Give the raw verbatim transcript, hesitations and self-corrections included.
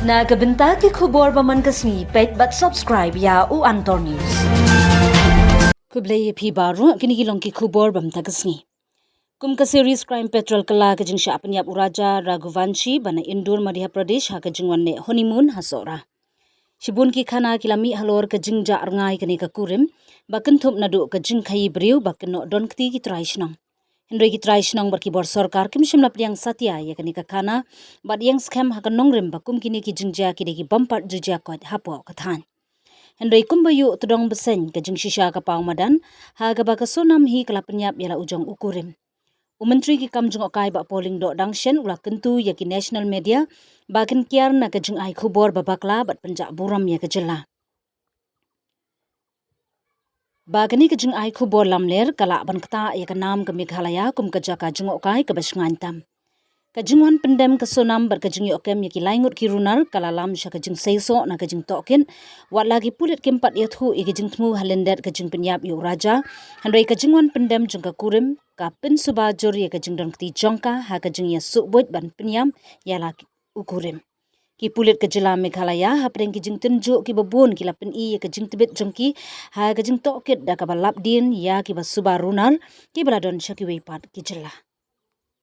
Na ka bynta ki khubor ba man ka sngi, peit bad subscribe ïa u Antor News. Khublei ïa phi baroh, kine ki long ki khubor ba mynta ka sngi. Kum ka Series Crime Patrol kylla ka jingshah pynïap u Raja Raghuvanshi ba na Indore, Madhya Pradesh ha ka jingwan leit honeymoon ha Sohra. Shibun ki khana ki la mih halor ka jingjah rngai kane ka kurim ba kynthup naduh ka jingkhaii briew ba kynnoh don kti ki trai shnong. Hynrei ki trai shnong bad ki bor sorkar kim shym la pdiang satia ïa kane ka khana bad ïeng skhem ha ka nongrim ba kum kine ki jingjia ki dei ki bym pat ju jia koit hapoh ka thaiñ. Hynrei kumba ïoh tdong bseiñ, ka jingshisha ka paw madan ha kaba ka Sonam hi ka la pynïap ïa la u jong u kurim. U Myntri ki kam jngohkai Bah Paul Lyngdoh Dangshen u la kyntu ïa ki national media ba kin kiar na ka jingai khubor ba bakla bad pynjah burom ïa ka jylla. Ba kane ka jingai khubor lamler ka lah ban ktah ïa ka nam ka Meghalaya kum ka jaka jngohkai kaba shngaiñ tam. Ka jingwan pyndem ka Sonam bad ka jingïoh kem ïa ki lai ngut ki runar ka la lam sha ka jingseisoh na ka jingtohkit. Wat la ki pulit kim pat ïathuh ïa ka jingthmu ha lyndet ka jingpynïap ïa u Raja, hynrei ka jingwan pyndem jong ka kurim ka pynsuba jur ïa ka jingdon kti jong ka ha ka jingïasuhbuit ban pynïap ïa la u kurim. Ki pulit ka jylla Meghalaya hapdeng ki jingtynjuh kiba bun ki la pyni ïa ka jingtbit jong ki ha ka jingtohkit da kaba lapdien ïa kiba suba runar kiba la don sha kiwei pat ki jylla.